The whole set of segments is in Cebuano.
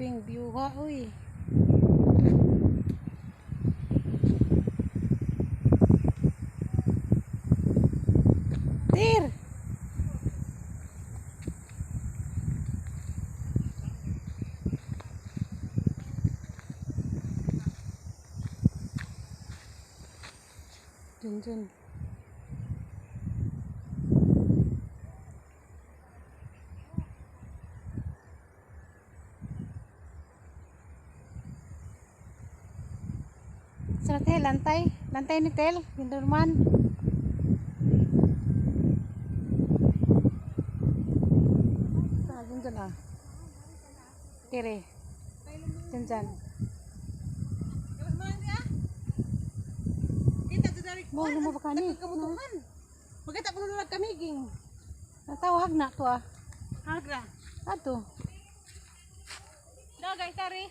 Grabeng view ha, uy. Tir! Dun dun. Sa te, lantay. Lantay ni Tel. Gindurman. Ah, dun dun ah. Tire. Dun dyan. Kita to dari Mo, mo ba kani? Kamutukan. Magkita ko na kamiging. Natawag na to ah. Hagra. Ato. Dagay tari.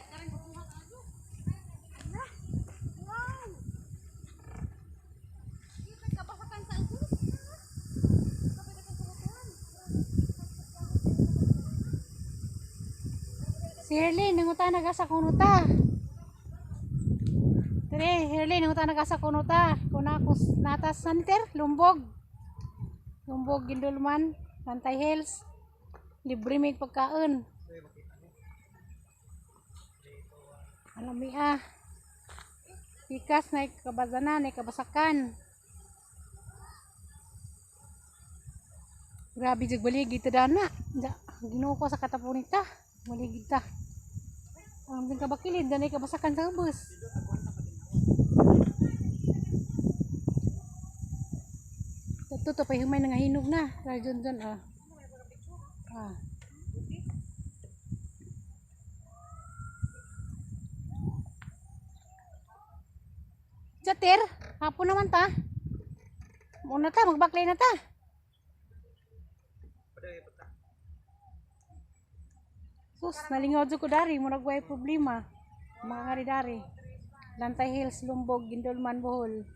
Wow. Kita kabasakan sa angkus. Si Herlin, nanguta nagasa kunuta. Tere, Herlin, nanguta nagasa kunuta. Kuna ako natas saniter, lumbog. Lumbog, Gindulman, Lantay Hills. Libre may pagkaon. Alam ah. Pikas na kabazanan, na kabasakan. Grabe jud baligi ito dana. Ja, Ginoo ko sa katapunita. Baligi ta. Ang ding kabakilid danay kabasakan sa ubos. Tato to pay humay nga hinog na. Rajon dyan ah. Ah. Jater, hapon naman ta. Muna ta, magbaklay na ta. Sus, nalingaw jud ko dari, murag way problema. Mga ngari dari. Lantay Hills, Lumbog, Gindulman, Bohol.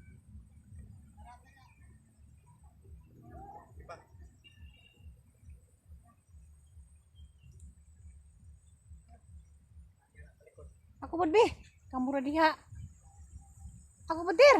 Ako pod be, kamura diha. Ako pod dir.